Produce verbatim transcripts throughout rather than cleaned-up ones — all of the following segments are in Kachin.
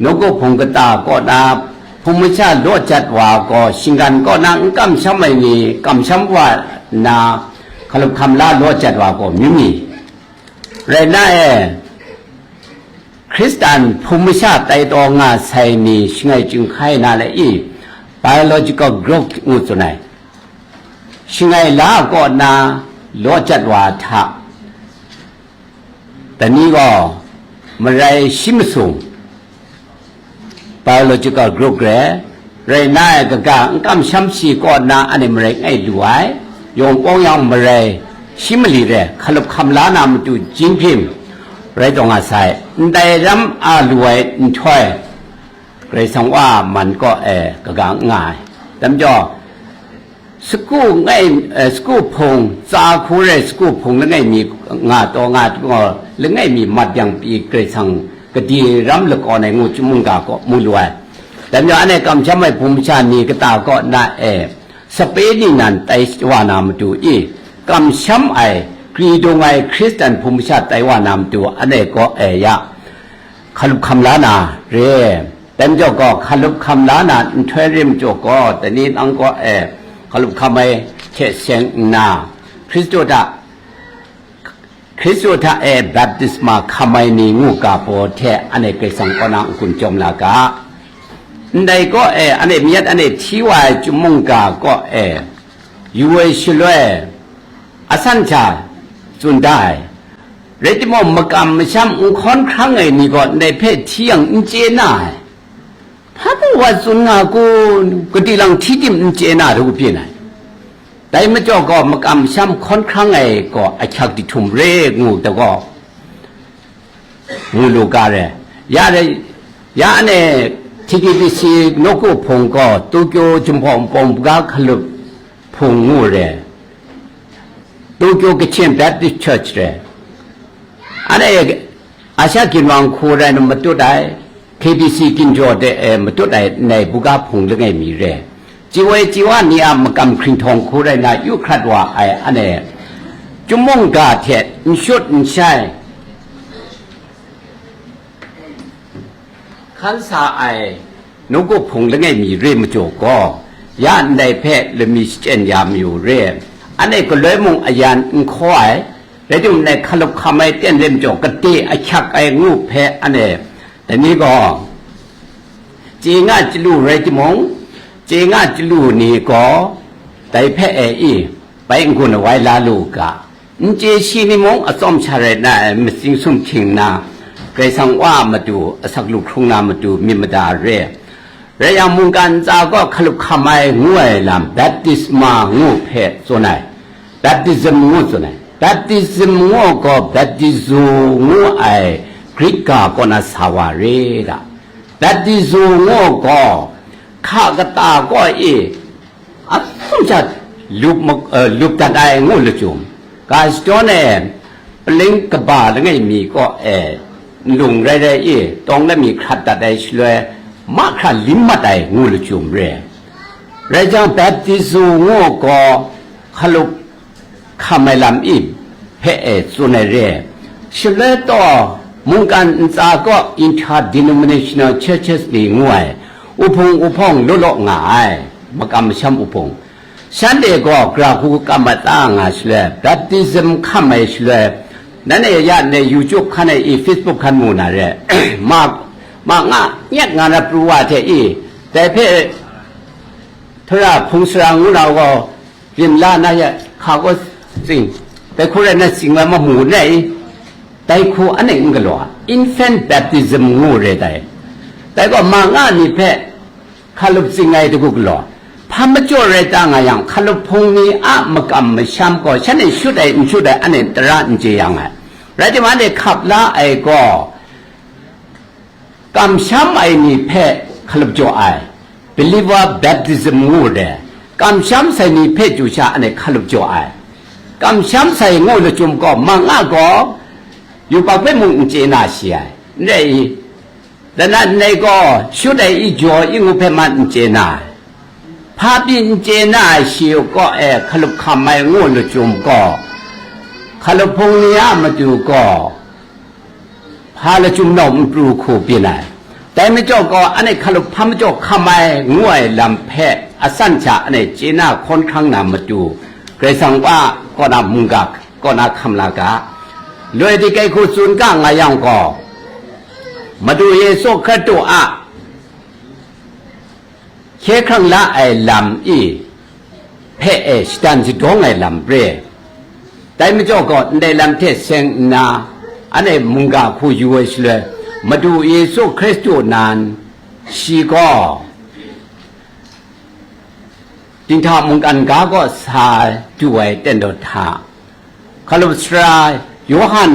Nawku Hpung kata kaw na hpung masha law jat wa gaw, shinggan kaw na n kamsham ai ni kamsham wa nna, hkalup hkam la law jat wa gaw myit mi. Rai nna e, Hkristan hpung masha tai taw nga sai ni shangai chyinghkai na le i, biological growth ngu tsun ai. Shangai la kaw na law jat wa hta, dai ni gaw marai shi masung, biological growth re, rai nna ai kaga n kamsham shi kaw na anhte marai ngai lu ai, yawng pawng yang marai shi mali re, hkalup hkam la na matu jinghprim rai taw nga sai, ndai ram a lu ai nhtoi, Karai Kasang wa man kaw e kaga n nga ai. Dai majaw, saku ngai, eh, saku hpung, tsa hku rai saku hpung langai mi nga taw nga taw, langai mi mat yang pyi Karai Kasang kadi ram lakawn ai ngu chyum mungga kaw mu lu ai. Dai majaw, anhte kamsham ai hpung masha ni kata kaw na e, sape ningnan tai wa na matu i, kamsham ai, kri dung ai Hkristan hpung masha tai wa na matu, anhte kaw e ya, hkalup hkam la na re. Dai majaw gaw, hkalup hkam la na nhtoi rim jaw gaw, dai ni nang kaw e hkalup hkam ai hte seng nna, Hkristu hta, Hkristu hta e baptisma hkam ai ni ngu ga baw hte anhte Karai Kasang kaw na n-gun chyawm la ga. Ndai kaw e anhte mayat anhte hti wa ai chyum mungga kaw e yu ai shaloi, asan hta tsun da ai. Rai timung, makam masham n hkawn hkrang ai ni gaw ndai hpe hti yang n chye na ai. Hpa mung wa tsun nga kun, kati lang hti tim n chye na ru pyin ai. Dai majaw gaw, makam masham hkawn hkrang ai gaw ahkyak jahtum re ngu da gaw, ngu lu ga re. Ya re, ya anhte T K B C nawku hpung gaw Tokyo Jinghpaw Npawng Buga Hkalup hpung ngu re, Tokyo Kachin Baptist Church re. Anhte Asha ginwang hku rai na matut ai, K B C ginjaw de e matut ai ndai buga hpung langai mi re. Ji woi ji wa ni a makam hkringhtawng hku rai na yu hkrat wa ai anhte, chyum mungga hte n shut n shai hkan sa ai nawku hpung langai mi re majaw gaw, ya ndai hpe lami shachyen ya mayu re. Anhte galoi mung ayan n hkaw ai, rai timung, ndai hkalup hkam ai ten re majaw, kade ahkyak ai ngu hpe anhte, dai ni gaw, chye nga chyalu rai timung, chye nga chyalu ni gaw, dai hpe e i, bai n-gun awai la lu u ga. N chye shi ni mung atsawm sha rai na ai, matsing sumhkying nna, Karai Kasang wa a matu, asak lu hkrung na matu, myit mada re. Rai yang, mungkan ntsa gaw hkalup hkam ai ngu ai lam, baptisma ngu hpe tsun ai, baptism ngu tsun ai. Baptism ngu gaw, baptizo ngu ai Greek ga kaw na sa wa re da. Baptizo ngu gaw, hka kata kaw e, atsawm sha lup ma-, eh, lup dat ai ngu lachyum, ga shadawn e, paling kaba langai mi kaw e, nlung rai rai i, tawng lami hkrat dat ai shaloi, mahkra lim mat ai ngu lachyum re. Rai jang, baptizo ngu gaw, hkalup hkam ai lam i hpe e tsun ai re. Shaloi taw, mungkan ntsa kaw interdenominational churches ni ngu ai, uhpung uhpawng law law nga ai, makam masham uhpung. Shanhte gaw gara hku kam mat ta nga shaloi, baptism hkam ai shaloi, nan e ya ndai YouTube hkan e i, Facebook hkan mu na re, ma, ma nga nyet nga na pru wa hte i, dai hpe, Tara hpung sara ngu na gaw, rim la na ya, hka kaw tsing, dai hku rai na tsing la mamu nai, dai hku anhte n galaw, infant baptism ngu re dai. Dai gaw, ma nga ni hpe hkalup tsing ai dagu galaw, hpa majaw rai ta nga yang, hkalup hpung ni a makam masham gaw, shanhte shut ai, n shut ai, anhte tara n chye yang ai. Rai timung, anhte hkap la ai gaw, kamsham ai ni hpe hkalup jaw ai, believer baptism ngu re, kamsham sai ni hpe chyu sha anhte hkalup jaw ai. Kamsham sai ngu lachyum gaw, ma nga gaw, yubak hpe mung n chye na shi ai, n rai i? Dan na ndai gaw, shut ai i jaw i ngu hpe man n chye na ai. Hpa pyi n chye na ai shi kaw e hkalup hkam ai ngu lachyum gaw, hkalup hpung ni a matu gaw, hpa lachyum naw n pru hku byin ai. Dai majaw gaw, anhte hkalup hpa majaw hkam ai ngu ai lam hpe asan hta anhte chye na hkawn hkrang na matu, Karai Kasang wa kaw na mungga kaw na hkam la ga. Loi di kai hku tsun ga nga yang gaw, Madu Yesu Hkristu a hkye hkrang la ai lam i hpe e shadan shadawng ai lam re. Dai majaw gaw, ndai lam hte seng nna, anhte mungga hku yu ai shaloi, Madu Yesu Hkristu nan, shi gaw dinghta mungkan ga kaw sa du ai ten daw hta, hkalup sara Yawhan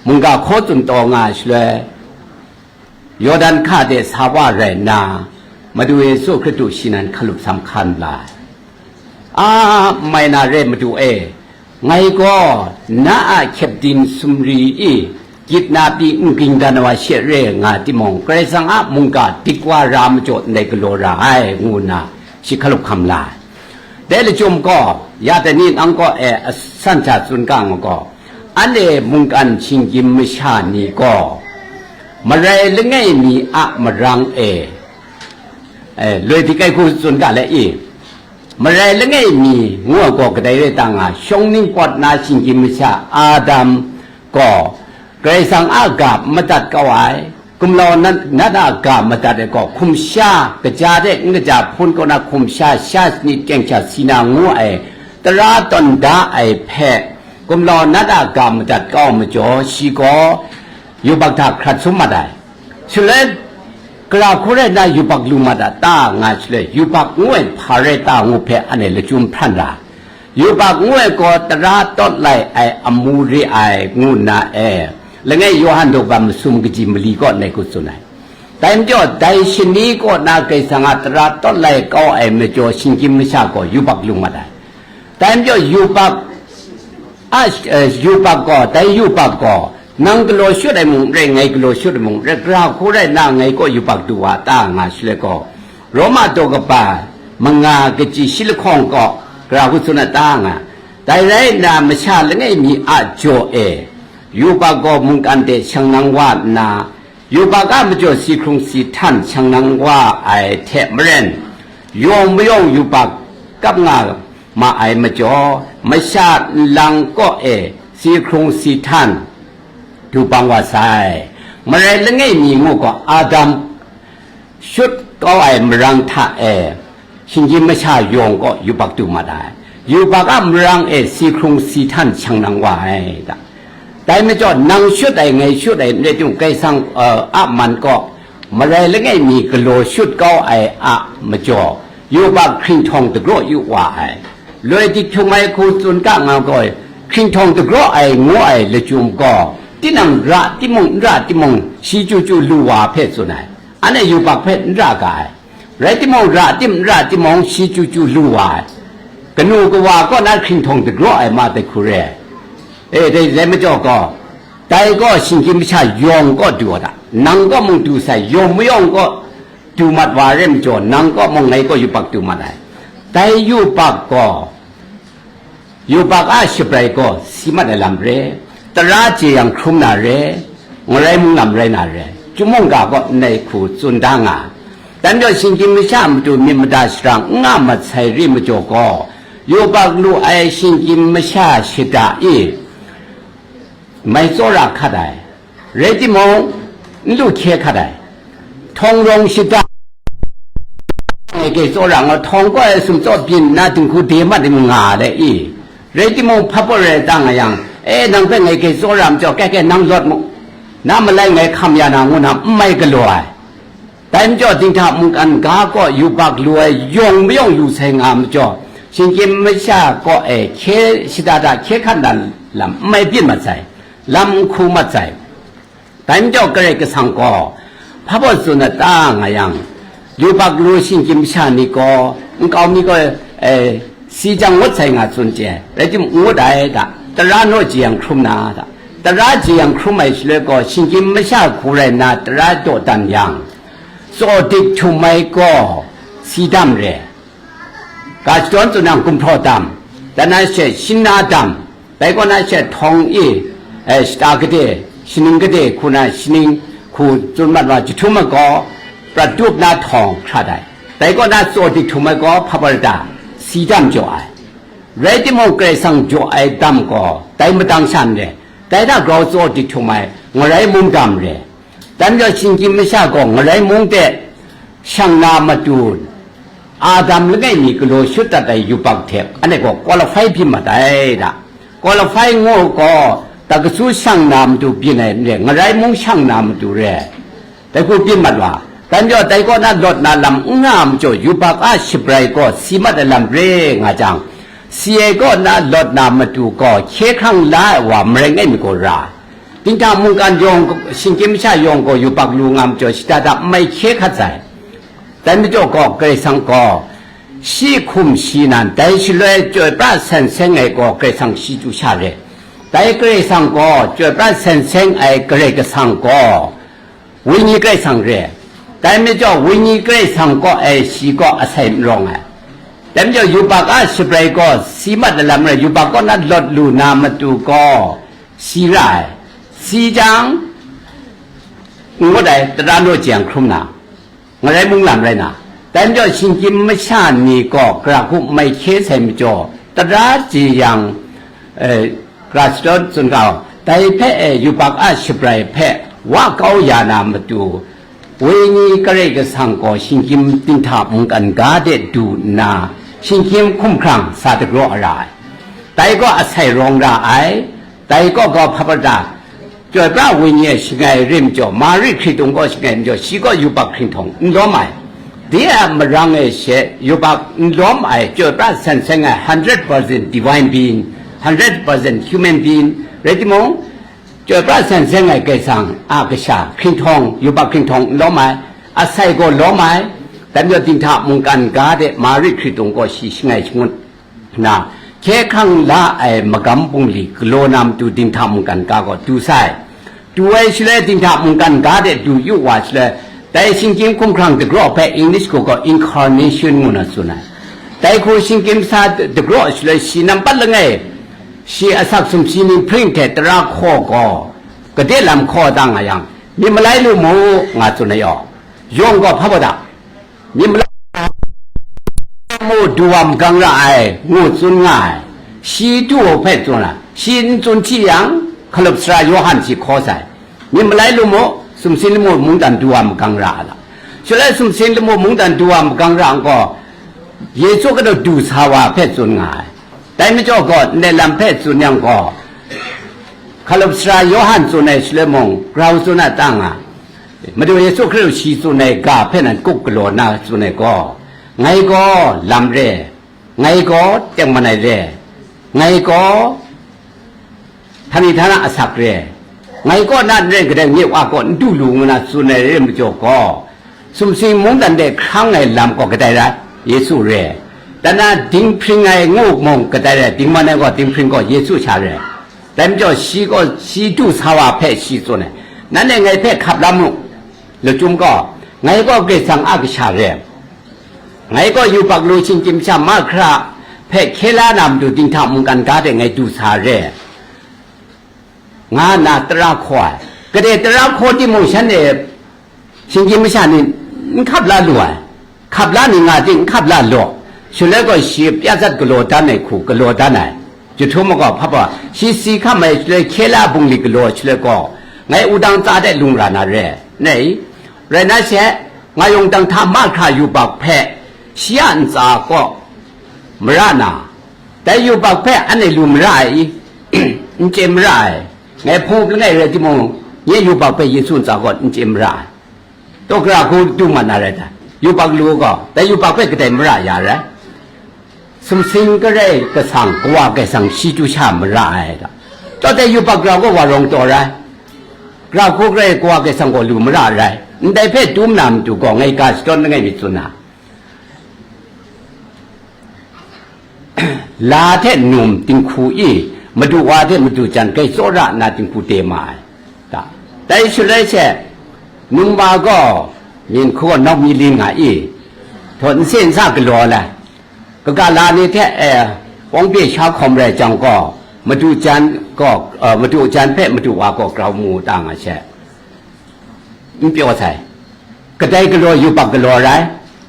mungga hkaw tsun taw nga ai shaloi, Yawdan hka de sa wa rai nna, Madu Yesu Hkristu shi nan hkalup sam hkan la ai. A, mai na re, Madu e, ngai gaw na a hkyep din sumri i gyit na pyi n ging dan wa she re nga timung, Karai Kasang a mungga dik wa ra majaw ndai galaw ra ai, ngu nna shi hkalup hkam la ai. Dai lachyum gaw, ya dai ni nang kaw e asan hta tsun ga nga gaw, anhte mungkan shinggyim masha ni gaw, marai langai mi a marang e, e, loi di kai hku tsun ga le i, marai langai mi ngu ai gaw kadai rai ta nga, shawng ningpawt na shinggyim masha Adam gaw Karai Kasang a ga madat kau ai, gumlau nat, nat a ga madat ai gaw, hkum sha, kaja de n kaja hpun kaw na hkum sha, sha sanit kyeng sha si na ngu ai, tara tawn da ai hpe, gumlau nat a ga madat kau ai majaw, shi gaw yubak hta hkrat sum mat ai. Shaloi, gara hku rai nna yubak lu mat a ta nga shaloi, yubak ngu ai hpa rai ta ngu hpe anhte lachyum hpran ra. Yubak ngu ai gaw tara tawt lai ai amu re ai, ngu nna e, langai Yawhan daw ga masum kaji mali kaw ndai hku tsun ai. Dai majaw, dai shani kaw na Karai Kasang a tara tawt lai kau ai majaw, shinggyim masha gaw yubak lu mat ai. Dai majaw, yubak a, eh, yubak gaw, dai yubak gaw, nang galaw shut ai mung n rai, ngai galaw shut ai mung n rai, gara hku rai nna ngai kaw yubak du wa ta nga shaloi gaw, Roma daw kaba manga kaji shi lahkawng kaw, gara hku tsun a ta nga. Dai rai nna, masha langai mi a jaw e, yubak gaw mungkan de shang nang wa nna, yubak a majaw si hkrung si htan shang nang wa ai hte maren, yawng mayawng yubak kap nga ma ai majaw, masha nlang kaw e si hkrung si htan du bang wa sai. Marai langai mi ngu gaw, Adam shut kau ai marang hta e, shinggyim masha yawng kaw yubak du mat ai. Yubak a marang e si hkrung si htan shang nang wa ai ta. Dai majaw, nang shut ai, ngai shut ai, n rai timung, Karai Kasang, uh, a man kaw, marai langai mi galaw shut kau ai a majaw, yubak hkringhtawng dagraw yu wa ai. Loi dik htum ai hku tsun ga nga gaw, hkringhtawng dagraw ai ngu ai lachyum gaw, tinang ra timung, n ra timung, shi chyu chyu lu wa hpe tsun ai. Anhte yubak hpe n ra ga ai. Rai timung, ra tim, n ra timung, shi chyu chyu lu wa ai. Kanu kawa kaw na hkringhtawng dagraw ai ma dai hku re ai. E, dai rai majaw gaw, dai gaw shinggyim masha yawng kaw du wa ta, nang kaw mung du sai, yawng mayawng kaw du mat wa re majaw, nang kaw mung ngai kaw yubak du mat ai. Dai yubak gaw, yubak a shabrai gaw si mat ai lam re, tara jeyang hkrum na re, ngarai mung lam rai na re, chyum mungga kaw ndai hku tsun da nga. Dan jaw shinggyim masha a matu myit mada sara n nga mat sai re majaw gaw, yubak lu ai shinggyim masha shada e mai tsawra hkat ai, rai timung, n lu hkye hkat ai. Htawng rawng shada, ngai grai tsawra nga, htawng kaw ai sumtsaw byin nna dinghku de mat n nga le i, rai timung, hpa pawt rai ta nga yang, e, nang hpe ngai grai tsawra majaw, kai kai, nang lawt mu, na malai ngai hkam ya na, ngu na n mai galaw ai. Dai majaw, dinghta mungkan ga kaw yubak lu ai yawng mayawng lu sai nga majaw, shinggyim masha kaw e hkye shada da hkye hkan dan lam n mai byin mat sai, lam n hku mat sai. Dai majaw, Karai Kasang gaw hpa baw tsun a ta nga yang, yubak lu shinggyim masha ni gaw, nkau mi gaw, e, si jang ngut sai nga tsun chye, rai timung, n ngut ai ta, tara naw jeyang hkrum na ta, tara jeyang hkrum ai shaloi gaw, shinggyim masha hku rai nna tara dawdan yang, tsaw dik htum ai gaw si dam re, ga shadawn tsun yang gumhpraw dam, dan na she shin na dam, dai kaw na she htawng e, e, shata gade, shaning gade hku na shaning Hku tsun mat wa, jahtum ai gaw prat tup na htawng hkrat ai. Dai kaw na tsaw dik htum ai gaw hpaprata si dam jaw ai. Rai timung, Karai Kasang jaw ai dam gaw dai madang sha n re. Dai hta grau tsaw dik htum ai ngarai mung dam re. Dai majaw shinggyim masha gaw ngarai mung de shang na matu, Adam langai mi galaw shut dat ai yubak hte anhte gaw qualify byin mat ai da. Qualify ngu gaw, dakasu shang na matu byin ai n re, ngarai mung shang na matu re. Dai hku byin mat wa. Dai majaw dai kaw na lawt na lam n nga ai majaw, yubak a shabrai gaw si mat ai lam re nga jang, si ai kaw na lawt na matu gaw hkye hkrang la ai wa marai ngai mi gaw ra. Dinghta mungkan yawng, shinggyim masha yawng gaw yubak lu nga majaw, shada da n mai hkye hkat sai. Dai majaw gaw, Karai Kasang gaw shi hkum shi nan, dai shaloi chyoi pra sen seng ai gaw Karai Kasang shi chyu sha re. Dai Karai Kasang gaw, chyoi pra sen seng ai Karai Kasang gaw, Wenyi Karai Kasang re. Dai majaw, Wenyi Karai Kasang kaw ai shi gaw asai n rawng ai. Dai majaw, yubak a shabrai gaw si mat ai lam rai, yubak kaw na lawt lu na matu gaw si ra ai. Si jang, n ngut ai, tara naw jang hkrum na, ngarai mung lam rai na. Dai majaw, shinggyim masha ni gaw gara hku mai hkye sai majaw, tara jeyang, eh, gara shadawn tsun ga, dai hpe e yubak a shabrai hpe wa kau ya na matu, Wenyi Karai Kasang gaw shinggyim dinghta mungkan ga de du nna, shinggyim hkumhkrang sa dagraw ra ai. Dai gaw asai rawng ra ai. Dai gaw gaw hpaprata, chyoi pra wenyi e shangai rim jaw, Mari hkritung gaw shangai rim jaw, shi gaw yubak hkringhtawng n lawm ai. De a marang e she yubak n lawm ai, chyoi pra san seng ai hundred percent divine being, hundred percent human being rai timung, chyoi pra san seng ai Karai Kasang a kasha hkringhtawng, yubak hkringhtawng n lawm ai, asai gaw lawm ai, dai majaw dinghta mungkan ga de Mari hkritung gaw shi shangai shangut nna, hkye hkrang la ai magam bungli galaw na matu dinghta mungkan ga gaw du sai. Du ai shaloi dinghta mungkan ga de du yu wa shaloi, dai shinggyim hkumhkrang dagraw hpe English gaw gaw incarnation ngu na tsun ai. Dai hku shinggyim sa dagraw shaloi shi nampat langai, shi asak sumsi ni hpring hte tara hkaw gaw, gade lam hkaw da nga yang, myit malai lu mu, nga tsun ai yaw, yawng gaw hpa baw da. Myit malai mu du wa magang ra ai, ngu tsun nga ai. Shi du hpe tsun ai, shi n tsun hti yang, hkalup sara Yawhan shi hkaw sai. Myit malai lu mu, sumsing lamu mungdan du wa magang ra ai la. Shaloi sumsing lamu mungdan du wa magang ra ai gaw, Yesu kanu du sa wa hpe tsun nga ai. Dai majaw gaw, ndai lam hpe tsun yang gaw, hkalup sara Yawhan tsun ai shaloi mung, grau tsun a ta nga, Madu Yesu Hkristu shi tsun ai ga hpe nan kup galaw nna tsun ai gaw, ngai gaw lam re, ngai gaw tengman ai re, ngai gaw htani htana asak re, ngai kaw na n rai kadai, nye Wa kaw n du lu ngu na tsun ai re majaw gaw, sumsing mungdan de hkrang ai lam gaw kadai rai? Yesu re. Dan na dinghpring ai ngu mung kadai rai? Dingman ai gaw dinghpring gaw Yesu sha re. Dai majaw shi gaw shi du sa wa hpe shi tsun ai, nanhte ngai hpe hkap la mu, lachyum gaw, ngai gaw Karai Kasang a kasha re, ngai gaw yubak lu shinggyim sha mahkra hpe hkye la na matu dinghta mungkan ga de ngai du sa re, nga nna tara hkaw ai. Gade tara hkaw timung, shanhte shinggyim masha ni n hkap la lu ai, hkap la ni nga ting n hkap la law, shaloi gaw shi pya zat galaw dan ai hku galaw dan ai. Jahtum ai gaw hpa baw, shi si hkam ai shaloi hkye la bungli galaw shaloi gaw, ngai wudang tsa de lung ra na re, nai? Rai na she, nga yawng dang hta mahkra yubak hpe shi a ntsa kaw mara na, dai yubak hpe anhte lu mara ai i? N chye mara ai. Ngai hpung langai rai timung, nye yubak hpe Yesu ntsa kaw n chye mara ai. Taw gara hku du mat na rai ta? Yubak lu gaw, dai yubak hpe kadai mara ya rai? Sumsing karai kasang, Kawa Karai Kasang shi chyu sha mara ai ta? Taw dai yubak gara gaw wa rawng taw rai? Gara hku karai Kawa Karai Kasang gaw lu mara rai? Ndai hpe dum na matu gaw ngai ga shadawn langai mi tsun na, la hte num dinghku i, madu wa hte madu jan grai tsawra nna dinghku te ma ai. Ta, dai shaloi she, num wa gaw, myin hku gaw nawk mi lin nga i, htaw nse nsa galaw ai, kaga la ni hte e, wang pye sha hkawm rai jang gaw, madu jan gaw, eh, madu jan hpe madu wa gaw grau mu ta nga she. n pyaw sai. Kadai galaw yubak galaw rai,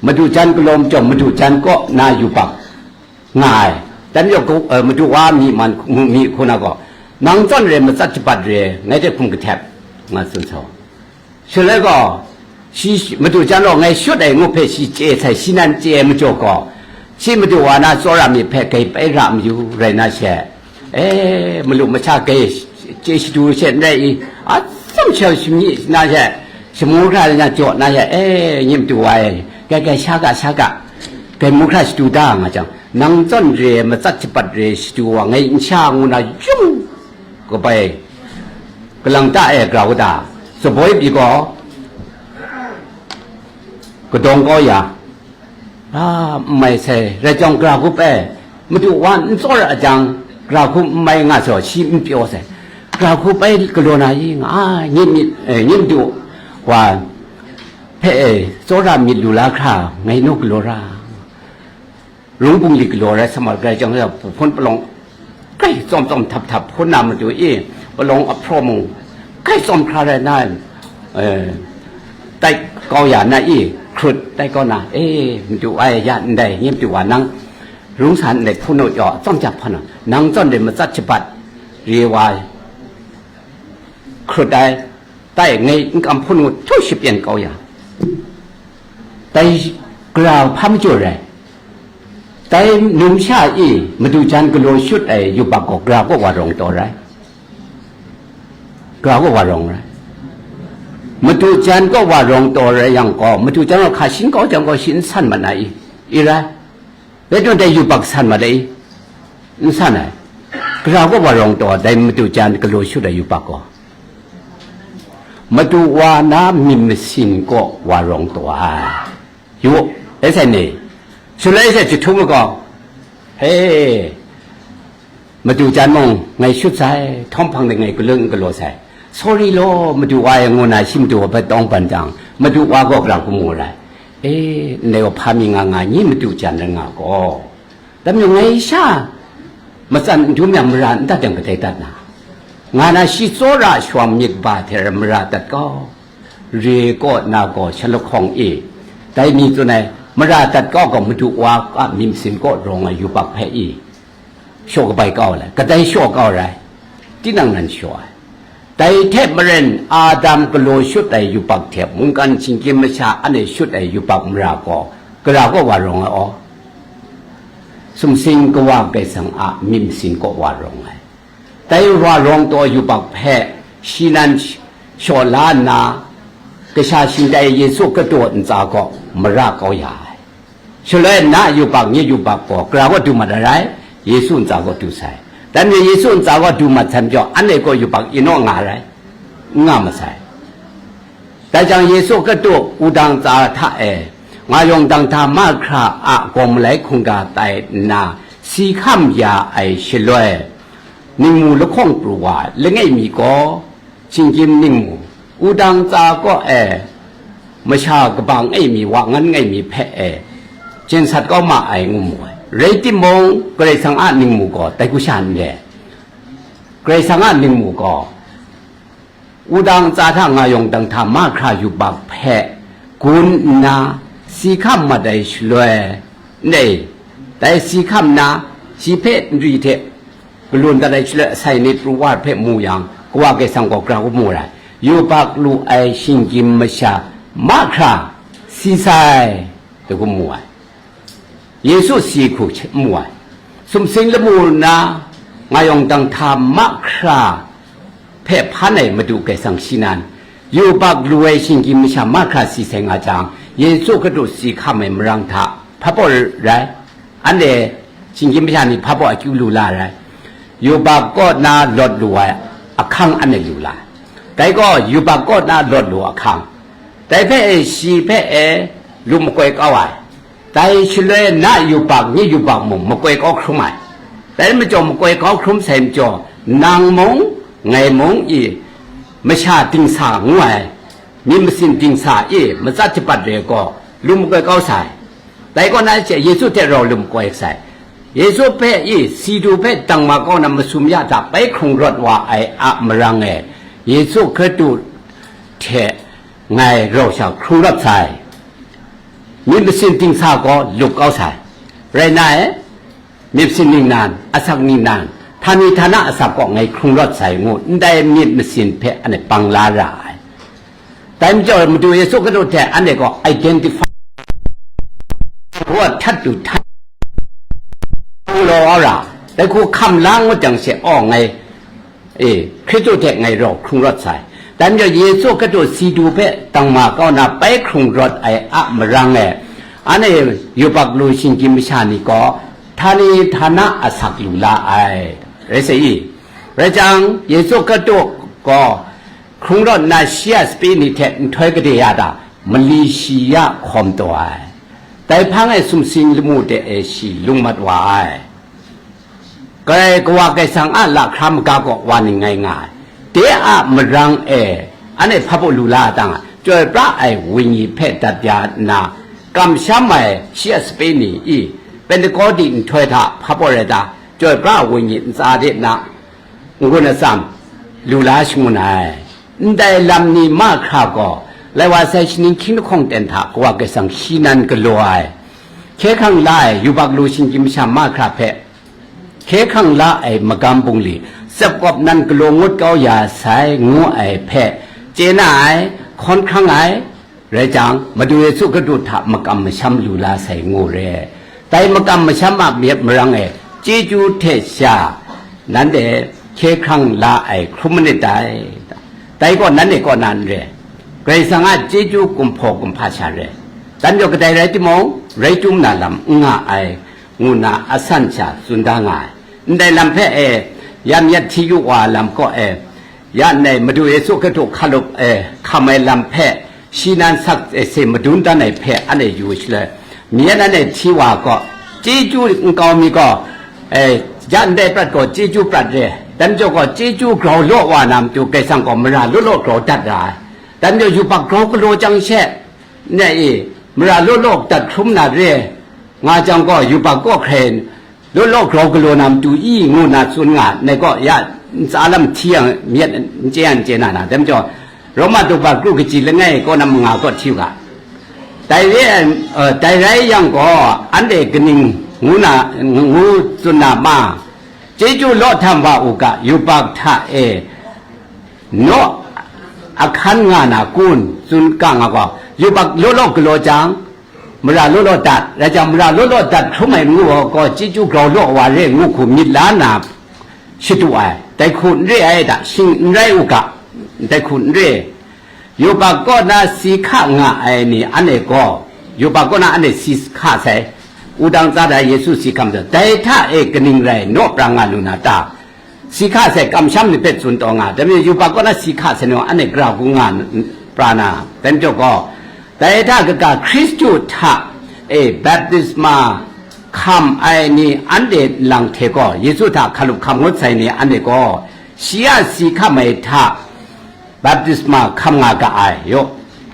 madu jan galaw majaw madu jan kaw na yubak nga ai. Dan yawk, eh, madu wa mi man, mi hku na gaw, nang zawn re matsat jabat re, ngai hte hkum kahtep, nga tsun sa. Shaloi gaw, shi, madu jan raw ngai shut ai ngu hpe shi chye sai, shi nan chye ai majaw gaw, shi madu wa na tsawra myit hpe gai pai ra mayu rai na she, e, malu masha gai chye shadu she n rai i, atsam shau shamyi na she, shamu hkra na jaw na she, e, nye madu wa e, gai gai sha ga, sha ga, gai mu hkra shadu da nga jang, nang zawn re ai matsat jabat re shadu wa ngai n sha ngu na yung kabai, kalang ta e grau da, tsaboi pyi gaw, kadawng kau ya, a, n mai sai, rai jang, gra hkup ai, madu wa n tsawra jang, gra hkup n mai nga saw, shi n pyaw sai, gra hkup ai galaw na i nga, a, nye myit, eh, nye madu wa hpe, eh, tsawra myit lu la hkra, ngai naw galaw ra. Rung bungli galaw rai sa ma, rai jang, hpu hpun palawng kai tsawm tsawm htap htap hpun na madu i, palawng ahpraw mung kai tsawm hkra rai na, eh, tai kau ya na i, hkrut tai kau na, e, madu ai ya ndai, nye madu wa nang rung sa ndai hpun u jaw, tsawm jap hpan na, nang zawn re matsat jabat re wa hkrut ai, tai ngai n kam hpun u htu shapyen kau ya. Dai gara hpa majaw rai? Dai numsha e madu jan galaw shut ai yubak gaw gara kaw wa rawng taw rai? Gara kaw wa rawng rai? Madu jan kaw wa rawng taw rai yang gaw, madu jan gaw hka shin kau jang gaw, shi n san mat na i? I rai? Rai timung, dai yubak san mat ai? N san ai. Gara kaw wa rawng taw, dai madu jan galaw shut ai yubak gaw? Madu wa na myit masin kaw wa rawng taw ai. Yu, e sai ni, shaloi sai jahtum ai gaw, he, madu jan mung ngai shut sai, htawm hpang de ngai galun n galaw sai. Sorry law, madu wa e ngu na shi madu wa hpe tawng ban jang, madu wa gaw gara hku mu rai? E, ndai wa hpa mi nga nga, nye madu jan rai nga gaw. Dai majaw ngai sha matsan n dum yang mara n dat yang kadai dat na? Nga na shi tsawra shawang myit ba hte mara dat kau. Re kaw na gaw shalahkawng e, dai mi tsun ai, mara dat kau gaw madu wa a myit masin kaw rawng ai yubak hpe i, shaw kabai kau ai, kadai shaw kau rai, tinang nan shaw ai. Dai hte maren, Adam galaw shut ai yubak hte mungkan shinggyim masha anhte shut ai yubak mara gaw, gara kaw wa rawng ai aw? Sumsing Kawa Karai Kasang a myit masin kaw wa rawng ai. Dai wa rawng taw yubak hpe shi nan shaw la nna, Kasha shingtai Yesu Hkristu ntsa kaw mara kau ya ai. Shaloi na yubak, nye yubak gaw gara kaw du mat ai rai, Yesu ntsa kaw du sai. Dai majaw Yesu ntsa kaw du mat sai majaw, anhte gaw yubak inaw nga rai, n nga masai. Dai jang Yesu Hkristu wudang tsa hta e, nga yawng dang hta mahkra a gawng malai hkungga tai nna, si hkam ya ai shaloi, ningmu lahkawng pru wa langai mi gaw, shinggyim ningmu, wudang tsa kaw e, masha kaba ngai mi, wa ngan ngai mi hpe e, jen sat kau ma ai ngu mu ai. Rai timung, Karai Kasang a ningmu gaw dai hku sha n le. Karai Kasang a ningmu gaw, wudang tsa hta nga yawng dang hta mahkra yubak hpe gun nna, si hkam mat ai shaloi, ndai, dai si hkam nna, shi hpe nri hte galun dat ai shaloi asai ni pru wa hpe mu yang, Kawa Karai Kasang gaw gara kaw mu ai, yubak lu ai shinggyim masha mahkra si sai, dai hku mu ai. Yesu si hku mu ai. Sumsing lamu na nga yawng dang hta mahkra hpe hpan ai Madu Karai Kasang shi nan, yubak lu ai shinggyim masha mahkra si sai nga jang, Yesu Hkristu si hkam ai marang hta hpabaw rai, anhte shinggyim masha ni hpabaw akyu lu la rai, yubak kaw na lawt lu ai ahkang anhte lu la ai. Dai gaw yubak kaw na lawt lu ahkang, dai hpe e shi hpe e lu makoi kau ai. Dai shaloi na yubak, nye yubak mung makoi kau hkrum ai. Dai majaw makoi kau hkrum sai majaw, nang mung, ngai mung i, masha dingsa ngu ai, myit masin dingsa i, matsat jabat re gaw, lu makoi kau sai. Dai kaw na she Yesu hte rau lu makoi sai. Yesu hpe i, si du hpe dang ma kau na masum ya hta bai hkrung rawt wa ai a marang e, Yesu Hkristu hte Ngai rau sha hkrung rawt sai, myit masin dingsa gaw lup kau sai, rai nna, myit masin ningnan, asak ningnan, htani htana asak gaw ngai hkrung rawt sai, ngu ndai myit masin hpe anhte bang la ra ai. Dai majaw, Madu Yesu Hkristu hte anhte gaw identify, gaw htat du htat, law ra, dai hku hkam la ngut jang she, aw, ngai, e, Hkristu hte ngai rau hkrung rawt sai. Dai majaw, Yesu Hkristu si du hpe dang ma kau na bai hkrung rawt ai a marang e, anhte yubak lu shinggyim masha ni gaw htani htana asak lu la ai, rai sai i? Rai jang, Yesu Hkristu gaw hkrung rawt nna shi a sape ni hte nhtoi gade ya ta? Mali shi ya hkawm taw ai. Dai hpang e sumsing lamu de e shi lung mat wa ai. Karai Kawa Kaisang a lahkra maga gaw wa ning ngai nga ai. De a marang e, anhte hpa baw lu la dang, chyoi pra ai wenyi hpe dat ya nna, kamsham ai shi a sape ni i, Pentekote nhtoi hta hpa baw rai ta, chyoi pra ai wenyi ntsa de na, n-gun atsam lu la shangun ai. Ndai lam ni mahkra gaw, lai wa sai shaning hkying lahkawng ten hta Kawa Kaisang shi nan galaw ai, hkye hkrang la ai yubak lu shinggyim masha mahkra hpe, hkye hkrang la ai magam bungli, tsep kawp nan galaw ngut kau ya sai, ngu ai hpe chye na ai, hkawn hkrang ai, rai jang, Madu Yesu Hkristu hta makam masham lu la sai, ngu re. Dai makam masham a myit marang e, chyeju hte sha, nanhte hkye hkrang la ai hkrum manit dai. Dai gaw nanhte kaw na n re, Karai Kasang a chyeju kumhpaw kumhpa sha re. Dai majaw, kadai rai timung, rai chyum na lam n nga ai, ngu nna asan sha tsun da nga ai. Ndai lam hpe e, ya myit hti yu wa lam kaw e, ya ndai Madu Yesu Hkristu hkalup e hkam ai lam hpe, shi nan sak e se madun dan ai hpe anhte yu shaloi, myit anhte hti wa gaw, chyeju nkau mi gaw, e, ya ndai prat gaw chyeju prat re, dai majaw gaw chyeju grau law wa na matu Kaisang gaw mara law law grau dat ra ai. Dai majaw yubak grau galaw jang she, ne e, mara law law dat hkrum na re, nga jang gaw, yubak kaw hkrai law law grau galaw na matu i, ngu nna tsun nga, ngai gaw ya ntsa lam hti yang myit n chye yang n chye na na, dai majaw, Roma daw ba kru kaji langai kaw na manga kaw hti u ga. Dai re, eh, dai rai yang gaw, anhte kaning ngu na, ngu tsun na ma, chyeju law htam wa u ga, yubak hta e naw ahkan nga na kun, tsun ga nga gaw, yubak law law galaw jang, mara law law dat, rai jang, mara law law dat hkrum ai ngu gaw, chyeju grau law wa re ngu hku myit la na shadu ai, dai hku n re ai da, shing n rai u ga, dai hku n re. Yubak kaw na si hka nga ai ni anhte gaw, yubak kaw na anhte si hka sai, wudang tsa da Yesu si hkam sai, dai hta e kaning rai naw pra nga lu na ta? Si hka sai kamsham ni hpe tsun taw nga, dai majaw yubak kaw na si hka sai ni gaw, anhte gara gun nga pra na, dai majaw gaw, dai hta kaga Hkristu hta e baptisma hkam ai ni anhte nlang hte gaw, Yesu hta hkalup hkam ngut sai ni anhte gaw, shi a si hkam ai hta baptisma hkam nga ga ai, yaw.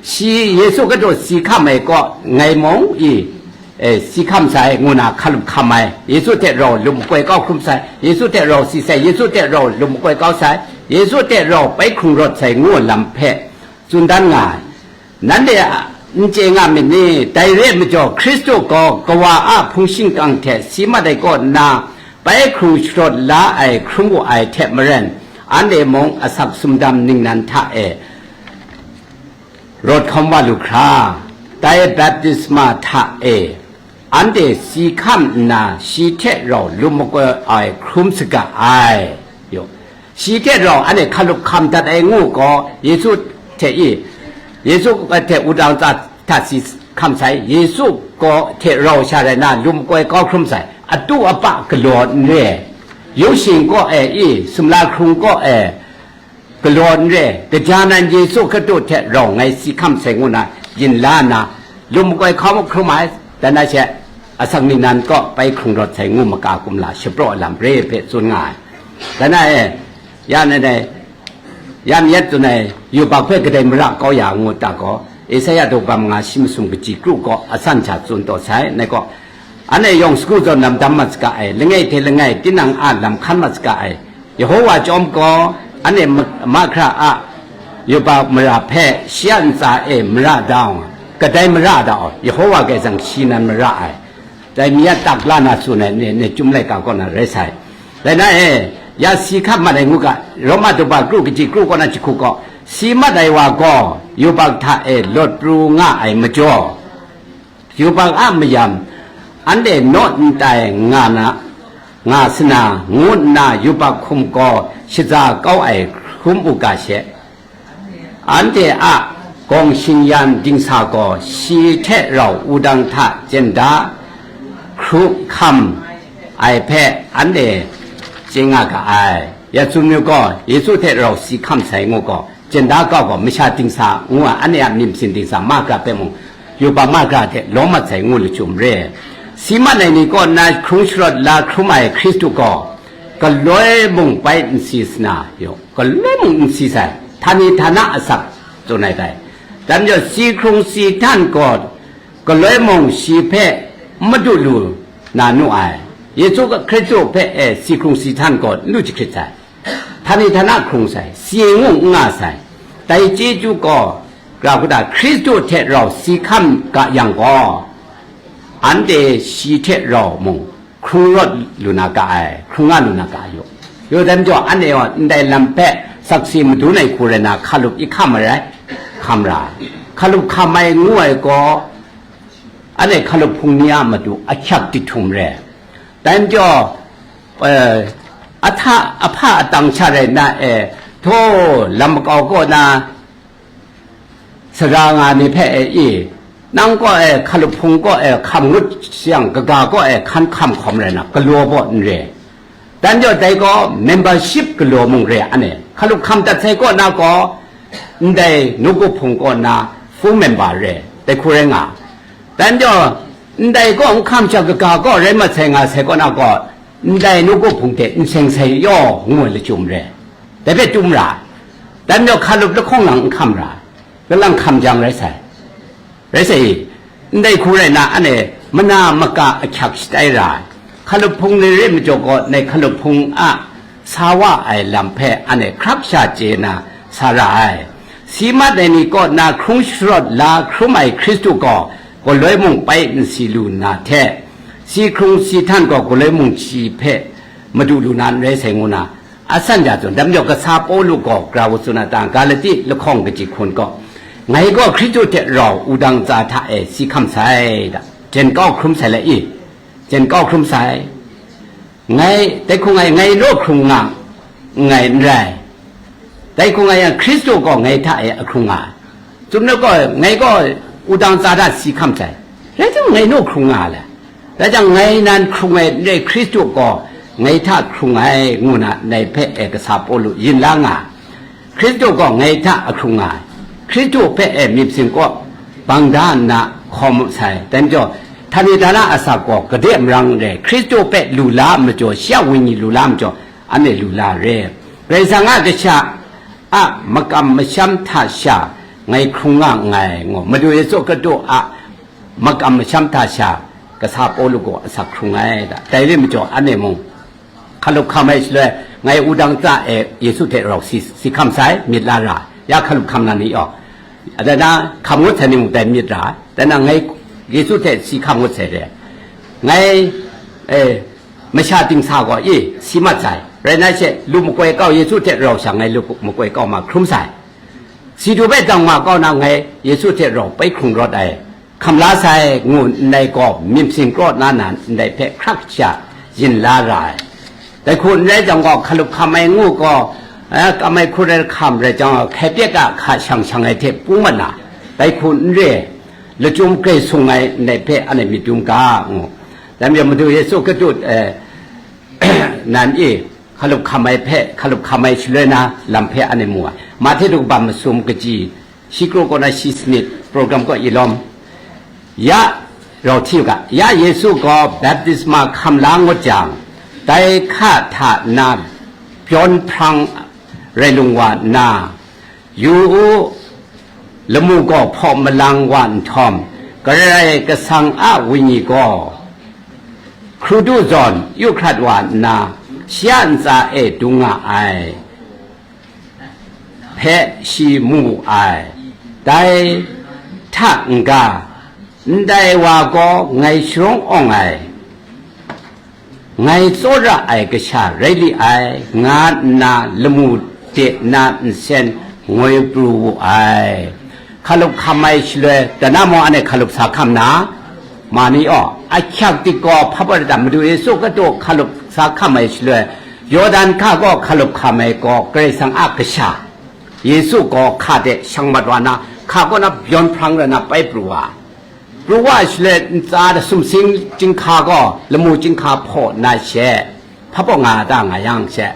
Shi Yesu Hkristu si hkam ai kaw ngai mung i, e, si hkam sai, ngu na hkalup hkam ai, Yesu hte rau lum makoi kau hkrum sai, Yesu hte rau si sai, Yesu hte rau lum makoi kau sai, Yesu hte rau bai hkrung rawt sai, ngu lam hpe tsun dan nga ai. Nanhte a, n chye nga myit ni? Dai re ai majaw, Hkristu gaw Kawa a hpung shingkang hte si mat ai kaw nna, bai hkrung sharawt la ai hkrum wu ai hte maren, anhte mung asak sumdam ningnan hta e rawt hkawm wa lu hkra, dai baptisma hta e anhte si hkam nna, shi hte rau lum makoi ai hkrum saga ai. Yaw. Shi hte rau anhte hkalup hkam dat ai ngu gaw, Yesu hte i, Yesu hte wudang tsa hta si hkam sai, Yesu gaw hte rau sha rai nna, lum makoi kau hkrum sai, atu apa galaw n re, yu shing kaw e i, sumla hkrung kaw e galaw n re, gaja nan Yesu Hkristu hte rau ngai si hkam sai ngu na, yin la nna, lum makoi hkau hkrum ai, dan na she, asak ningnan kaw bai hkrung rawt sai ngu maka kumla shapraw ai lam re hpe tsun nga ai. Dan na e, ya nai dai, ya myit tsun ai, yubak hpe kadai mara kau ya ngu ta gaw, Esaia daw ba manga shi masum kaji kru gaw asan sha tsun taw sai, nai gaw, anhte yawng sagu zawn lam dam mat saga ai, langai hte langai tinang a lam hkan mat saga ai, Yehowa chyawm gaw, anhte ma-, mahkra a Yubak mara hpe shi a ntsa e mara da ai, kadai mara da ai, Yehova Karai Kasang shi nan mara ai. Dai mi a tak la na tsun ai, ne, ne chyum laika kaw na rai sai. Dai na e, ya si hkap mat ai ngu ga, Roma daw ba kru kaji kru kaw na jahku gaw, si mat ai wa gaw, yubak hta e lawt pru nga ai majaw, yubak a mayam, anhte naw n tai nga na, nga sana, ngu nna yubak hkum gaw shaza kau ai hkrum u ga she. Anhte a gawng shingyan dingsa gaw shi hte rau wudang hta jen da hkrum hkam ai hpe anhte chye nga ga ai. Ya tsun yu gaw, Yesu hte rau si hkam sai ngu gaw, jen da kau gaw, masha dingsa ngu ai, anhte a myit masin dingsa mahkra hpe mung, yubak mahkra hte lawm mat sai ngu lachyum re. Si mat ai ni kaw na hkrung sharawt la hkrum ai Hkristu gaw, galoi mung bai n si sana, yaw, galoi mung n si sai, htani htana asak tsun ai dai. Dai majaw, si hkrung si htan gaw, galoi mung shi hpe n madu lu na nu ai. Yesu Hkristu hpe e si hkrung si htan gaw n lu jahkrit sai, htani htana hkrung sai, si ngu n nga sai. Dai chyeju gaw, gara hku da, Hkristu hte rau si hkam ga yang gaw, anhte shi hte rau mung hkrung rawt lu na ga ai, hkrung nga lu na ga ai yaw. Yaw dai majaw, anhte gaw ndai lam hpe sakse madun ai hku rai na, hkalup i hkam ai rai, hkam ra ai. Hkalup hkam ai ngu ai gaw, anhte hkalup hpung ni a matu ahkyak tit htum re. Dai majaw, eh, ahta, ahpa atang sha rai na e, htaw, lam makau kaw na, sara nga ni hpe e i, nang kaw e hkalup hpung kaw e hkam ngut yang, kaga kaw e hkan hkam hkawm rai na, galaw baw n re. Dan jaw dai gaw membership galaw mung re, anhte hkalup hkam dat sai kaw na gaw, ndai nawku hpung kaw na full member re, dai hku rai nga. Dan jaw, ndai kaw n hkam sha, kaga kaw rai mat sai nga sai kaw na gaw, ndai nawku hpung hte n seng sai yaw ngu ai lachyum re. Dai hpe tum ra, dan jaw hkalup lahkawng lang n hkam ra, kalang hkam jang rai sai. Rai sai i, ndai hku rai na, anhte mana maka ahkyak shatai ra ai. Hkalup hpung ni re majaw gaw, ndai hkalup hpung a sa wa ai lam hpe anhte hkrak sha chye na sa ra ai. Si mat ai ni kaw na hkrung sharawt la hkrum ai Hkristu gaw, galoi mung bai n si lu nna hte, si hkrung si htan gaw galoi mung shi hpe madu lu na n rai sai ngu na, a san ja tsun. Dai majaw kasa Pawlu gaw grau tsun a ta, Galati lahkawng kaji hkun gaw, ngai gaw Hkristu hte rau wudang tsa hta e si hkam sai da, jen kau hkrum sai le i, jen kau hkrum sai. Ngai, dai hku ngai, ngai naw hkrung nga nngai n rai. Dai hku ngai yang, Hkristu gaw ngai hta e a hkrung nga ai. Chyum na gaw, ngai gaw wudang tsa hta si hkam sai, rai timung, ngai naw hkrung nga le. Rai jang, ngai nan hkrung ai n rai, Hkristu gaw ngai hta hkrung ai, ngu na ndai hpe e kasa Pawlu yin la nga ai. Hkristu gaw ngai hta a hkrung nga ai. Hkristu hpe e myit masin kaw bang da nna hkawm sai. Dai majaw, htani htana asak gaw gade marang n rai, Hkristu hpe lu la ai majaw, shi a wenyi lu la ai majaw, anhte lu la re. Karai Kasang a kasha a makam masham hta sha ngai hkrung nga nngai, ngu Madu Yesu Hkristu a makam masham hta sha kasa Pawlu gaw asak hkrung ai da. Dai re majaw, anhte mung hkalup hkam ai shaloi, ngai wudang tsa e Yesu hte rau si, si hkam sai, myit la ra, ya hkalup hkam na ni yaw, dai na hkam ngut sai ni mung dai myit ra, dai na ngai Yesu hte si hkam ngut sai re, ngai, eh, masha dingsa gaw i si mat sai, rai na she, lu makoi kau Yesu hte rau sha ngai lu makoi kau ma hkrum sai. Si du bai dang ma kau na ngai Yesu hte rau bai hkrung rawt ai, hkam la sai, ngu ndai gaw myit masin kraw na na ndai hpe hkrak sha yin la ra ai. Dai hku n rai jang gaw, hkalup hkam ai ngu gaw, eh, kam ai hku rai hkam rai jang gaw, hkai pyet a hka shang shang ai hte pung mat na, dai hku n re, lachyum grai sung ai ndai hpe anhte myit dum ga, ngu. Dai majaw Madu Yesu Hkristu, eh, nan e hkalup hkam ai hpe, hkalup hkam ai shaloi na lam hpe anhte mu ai. Mahte daw kaba masum kaji, shi kraw kaw na shi sanit, program kaw i lawm. Ya, rau hti u ga, ya Yesu gaw baptisma hkam la ngut jang, dai hka hta na pyawn hprang rai lung wa nna, yu u, lamu gaw hpaw malang wa nhtawm, Karai Kasang a Wenyi gaw hkrudu zawn yu hkrat wa nna, shi a ntsa e dung nga ai. hpe shi mu wu ai. Dai hta n-ga, ndai wa gaw ngai sharawng awng ai, ngai tsawra ai kasha rai li ai, nga nna lamu de na nsen ngoi pru wu ai. Hkalup hkam ai shaloi, dana mung anhte hkalup sa hkam na, ma ni aw, ahkyak dik gaw hpa pawt da, Madu Yesu Hkristu hkalup sa hkam ai shaloi, Yawdan hka gaw hkalup hkam ai gaw Karai Kasang a kasha, Yesu gaw hka de shang mat wa na, hka kaw na byawn hprang rai na pai pru wa. Pru wa shaloi, ntsa da sumsing chyinghka gaw lamu chyinghka hpaw na she, hpa pawt nga ta nga yang she,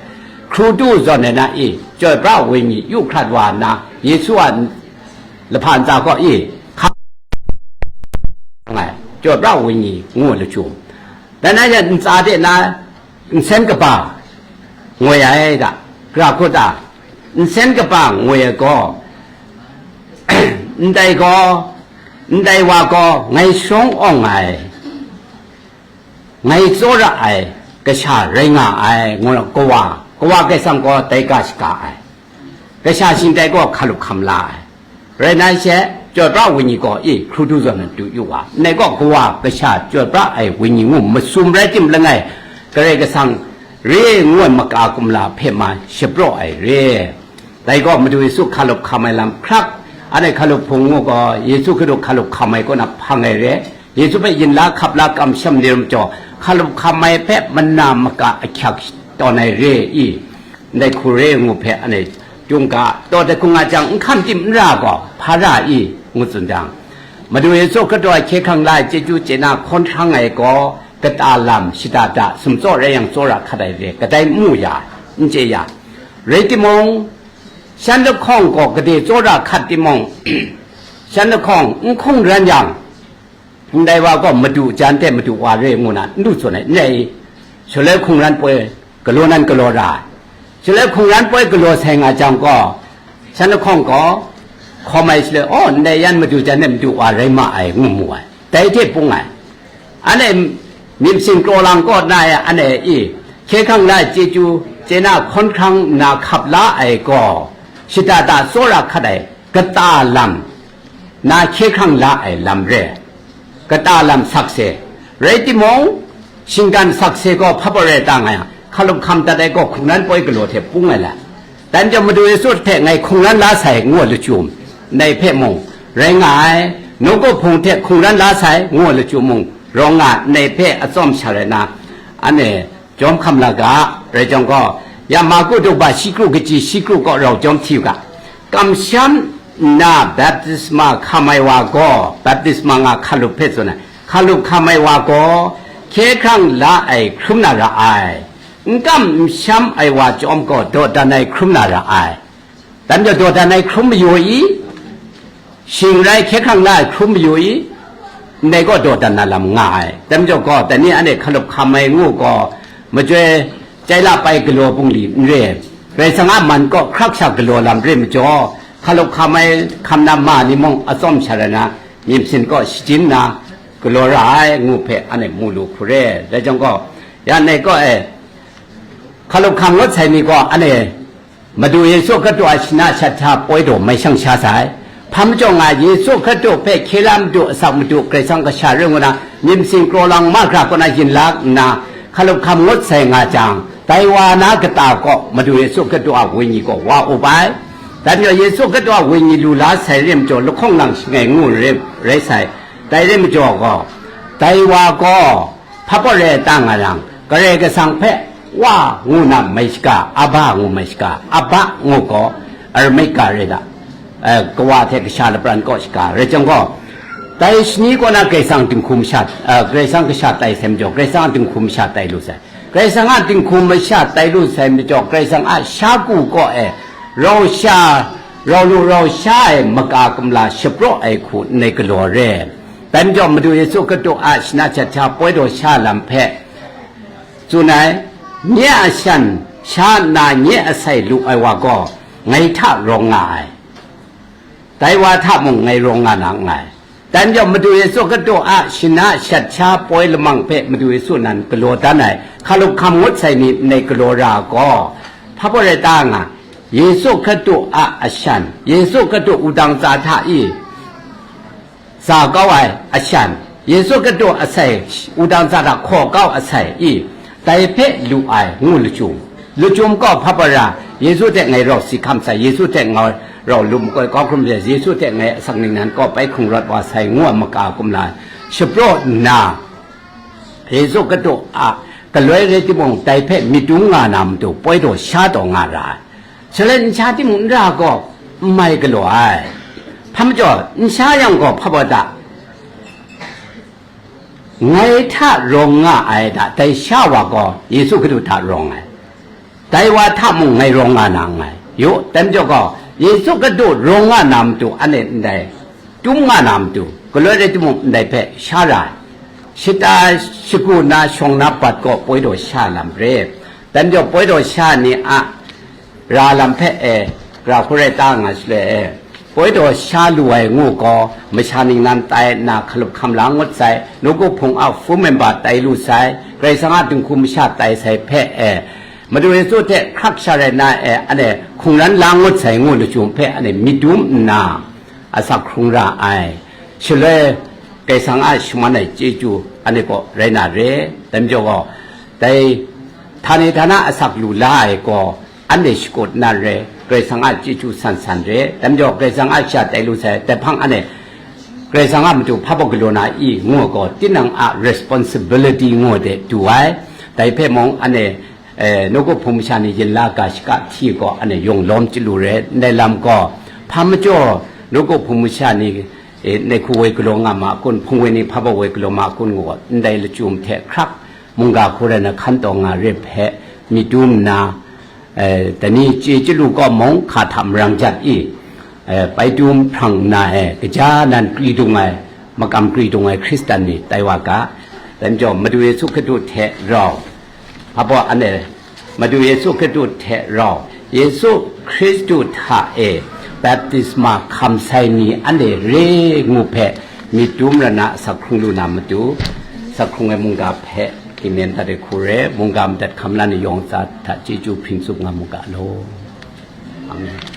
hkru du zawn ai na i, chyoi pra ai wenyi yu hkrat wa nna, Yesu a lahpa ntsa gaw i, hka ngai, chyoi pra ai wenyi ngu ai lachyum. Dan na she ntsa de na nsen kaba ngoi ai da, gara hku ta, nsen kaba ngoi ai gaw, ndai gaw, ndai wa gaw ngai sharawng awng ai, ngai tsawra ai kasha rai nga ai, ngu na kawa, kawa Karai Kasang gaw dai ga shaga ai, kasha shingtai gaw hkalup hkam la ai. Rai nna she, chyoi pra ai wenyi gaw, i, hkru du zawn na du yu wa, ndai gaw kawa kasha chyoi pra ai wenyi ngu masum rai tim langai, Karai Kasang re ngu ai maka kumla hpe ma shapraw ai re. Dai gaw Madu Yesu hkalup hkam ai lam hkrak, anhte hkalup hpung ngu gaw, Yesu Hkristu hkalup hkam ai kaw na hpang ai re. Yesu hpe yin la hkap la kamsham ni lam majaw, hkalup hkam ai hpe mana maka ahkyak tawn ai re i, ndai hku re ngu hpe anhte Chyung ga, taw dai hkung nga jang, n hkam tim n ra gaw, hpa ra i? Ngu tsun jang, Madu Yesu Hkristu a hkye hkrang la ai chyeju chye na hkawn hkrang ai gaw, kata lam, shada da, sumtsaw rai yang, tsawra hkat ai re, kadai n mu ya, n chye ya. Rai timung, shan lahkawng gaw gade tsawra hkat timung, shan lahkawng n hkungran yang, ndai wa gaw madu jan hte madu wa re ngu na n du tsun ai, n rai i? Shaloi hkungran poi galaw nan galaw ra ai. Shaloi hkungran poi galaw sai nga jang gaw, shan lahkawng gaw hkawm ai shaloi, aw, ndai yan madu jan hte madu wa rai ma ai, ngu mu ai. Dai hte bung ai. Anhte myit masin kraw lang kaw na e, anhte i, hkye hkrang la ai chyeju chye na hkawn hkrang nna hkap la ai gaw, shada da tsawra hkat ai, kata lam, na hkye hkrang la ai lam re, kata lam sakse, rai timung, shinggan sakse gaw hpa pawt rai ta nga yang, hkalup hkam dat ai gaw hkungran poi galaw hte bung ai lam. Dan jang Madu Yesu hte ngai hkungran la sai, ngu ai lachyum, ndai hpe mung rai nga ai, nawku hpung hte hkungran la sai, ngu ai lachyum mung rawng nga, ndai hpe atsawm sha rai na, anhte jawm hkam la ga, rai jang gaw, ya Marku daw ba shi kru kaji shi kru kaw rau jawm hti u ga. Kamsham nna baptisma hkam ai wa gaw, baptisma nga hkalup hpe tsun ai, hkalup hkam ai wa gaw, hkye hkrang la ai hkrum na ra ai, n kam n sham ai wa chyawm gaw, dawdan ai hkrum na ra ai. Dan majaw dawdan ai hkrum mayu i? Shing rai hkye hkrang la ai hkrum mayu i? Ndai gaw dawdan na lam nga ai. Dan majaw gaw, dai ni anhte hkalup hkam ai ngu gaw, machyoi chyai la pai galaw bungli n re. Karai Kasang a man kaw hkrak sha galaw lam re majaw, hkalup hkam ai hkam na ma ni mung atsawm sha rai na, myit masin kaw shajin na galaw ra ai ngu hpe anhte mu lu hku re. Dai jang gaw, ya ndai kaw e, hkalup hkam ngut sai ni gaw, anhte Madu Yesu Hkristu a shana shat hta poi daw mai shang sha sai. Hpa majaw nga, Yesu Hkristu hpe hkye la madu, asak madu, Karai Kasang kasha rai ngu na, myit masin kraw lang ma hkra kaw na yin la nna, hkalup hkam ngut sai nga jang, dai wa na kata kaw Madu Yesu Hkristu a Wenyi gaw wa up ai. Dan majaw Yesu Hkristu a Wenyi lu la sai re majaw, lahkawng lang shangai ngu rai, rai sai. Dai re majaw gaw, dai wa gaw, hpa pawt rai ta nga yang, Karai Kasang hpe, Wa ngu na mai shaga, Aba ngu mai shaga, Aba ngu gaw, Aramik ga re da, eh, kawa hte kasha lapran kaw shaga, rai jang gaw, dai shani kaw na Karai Kasang dinghku masha, eh, Karai Kasang kasha tai sai majaw, Karai Kasang a dinghku masha tai lu sai. Karai Kasang a dinghku masha tai lu sai majaw, Karai Kasang a shagu kaw e, rau sha, rau lu rau sha ai maka kumla shapraw ai hku ndai galaw re. Dai majaw, Madu Yesu Hkristu a shana shat hta poi daw sha lam hpe, tsun ai, nye a shan sha nna nye a sai lu ai wa gaw, ngai hta rawng nga ai, dai wa hta mung ngai rawng nga na nngai. Dai majaw, Madu Yesu Hkristu a shana shat sha poi lamang hpe Madu Yesu nan galaw dan ai, hkalup hkam ngut sai ni ndai galaw ra gaw, hpa pawt rai ta nga, Yesu Hkristu a ashan, Yesu Hkristu wudang tsa hta i, tsa kau ai ashan, Yesu Hkristu asai, wudang tsa hta hkaw kau asai i, dai hpe lu ai ngu lachyum. Lachyum gaw hpa pa ra, Yesu hte ngai rau si hkam sai, Yesu hte ngai rau lum makoi kau hkrum sai, Yesu hte ngai asak ningnan kaw bai hkrung rawt wa sai ngu ai maka kumla shapraw nna, Yesu Hkristu a galoi rai timung, dai hpe myit dum nga na matu, poi daw sha taw nga ra ai. Shaloi nsha timung n ra gaw, n mai galaw ai. Hpa majaw, nsha yang gaw hpa baw ta? Ngai hta rawng nga ai da, dai sha wa gaw Yesu Hkristu hta rawng ai. Dai wa hta mung ngai rawng nga na nngai. Yu, dai majaw gaw, Yesu Hkristu rawng nga na matu, anhte ndai tum nga na matu, galoi rai timung, ndai hpe sha ra ai. Shata shagu na shawng na bat gaw poi daw sha lam re. Dai majaw poi daw sha ni a ra lam hpe e, ra hku rai ta nga shaloi e, poi daw sha lu ai ngu gaw, masha ningnan tai nna hkalup hkam la ngut sai, nawku hpung a full member tai lu sai, Karai Kasang a dinghku masha tai sai hpe e, Madu Yesu hte hkrak sha rai na e, ane hkungran la ngut sai ngu lachyum hpe ane myit dum nna, asak hkrung ra ai. Shaloi Karai Kasang a shaman ai chyeju anhte kaw rai na re. Dai majaw gaw, dai htani htana asak lu la ai gaw, anhte shakut na re, Karai Kasang a chyeju san san re. Dai majaw Karai Kasang a sha tai lu sai, dai hpang anhte Karai Kasang a matu hpa baw galaw na i ngu ai gaw, tinang a responsibility ngu ai de du ai. Dai hpe mung anhte eh, nawku hpung masha ni yin la ga shaka hti gaw, anhte yawng lawm chyalu re, ndai lam gaw, hpa majaw, nawku hpung masha ni, eh, ndai hku woi galaw nga ma kun, hpung woi ni hpa baw woi galaw ma kun ngu gaw, ndai lachyum hte hkrak, mungga hku rai na hkan taw nga re hpe, myit dum nna, eh, dai ni chye chyalu gaw mung, hka hta marang jat i, eh, bai dum hprang nna, eh, kaja nan kri dung ai, makam kri dung ai Hkristan ni tai wa ga. Dai majaw, Madu Yesu Hkristu hte rau, hpa baw anhte, Madu Yesu Hkristu hte rau, Yesu Hkristu hta e baptisma hkam sai ni anhte re ngu hpe, myit dum ra na asak hkrung lu na matu, asak hkrung ai mungga hpe, hkingnen dat ai hku re, mungga madat hkam la ni yawng tsa hta chyeju hpring tsup nga mu ga law. Amen.